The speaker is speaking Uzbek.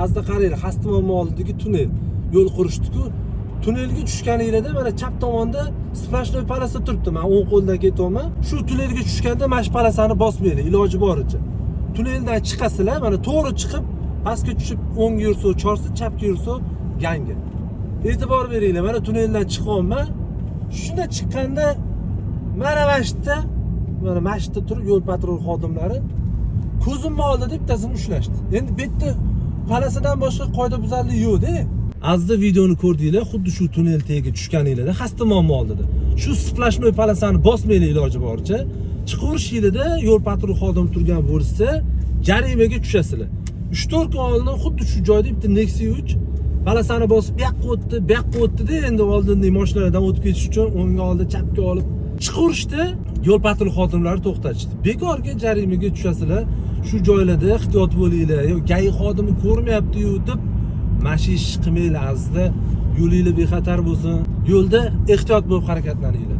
Azizlar, qaranglar, Xastimonni oldidagi tunnel, yo'l qurishdi-ku. Tunnelga tushganinglarda mana chap tomonda сплошной полоса turibdi. Man o'ng qo'ldan ketyapman. Shu tunnelga tushganda mana shu полоса ni bosmanglar, iloji boricha. Tunneldan chiqasizlar, mana to'g'ri chiqib, pastga tushib, o'ngga yursa Chorsi, chapga yursa Yangi. E'tibor beringlar, mana tunneldan chiqyapman. Shunda chiqqanda mana shu yerda, mana shu yerda turib yo'l patrul xodimlari ko'zimni oldida bittasini ushlashdi. Endi bu yerda полоса dan boshqa qoidabuzarlik yo'q-da. Azizlar, videoni ko'rdinglar, xuddi shu tunnel tagiga tushganinglarda Xastimonni oldida. Shu сплошной полоса ni bosmanglar iloji boricha. Chiqaverishinglarda yo'l patrul xodimi turgan bo'lsa, jarimaga tushasizlar. 3-4 kun oldin xuddi shu joyda bitta Nexia 3 полоса ni bosib bu yoqqa o'tdi, bu yoqqa o'tdi-da, endi oldindagi mashinalardan o'tib ketish uchun o'ngga oldi, chapga olib chiqaverishdi. Yo'l patrul xodimlari to'xtatishdi. Bekorga jarimaga tushasizlar. Shu joylarda ehtiyot bo'linglar. Yo, ГАИ xodimi ko'rmayapti-yu deb mana shu ish qilmanglar, azizlar. Yo'linglar bexatar bo'lsin. Yo'lda ehtiyot bo'lib harakatlaninglar.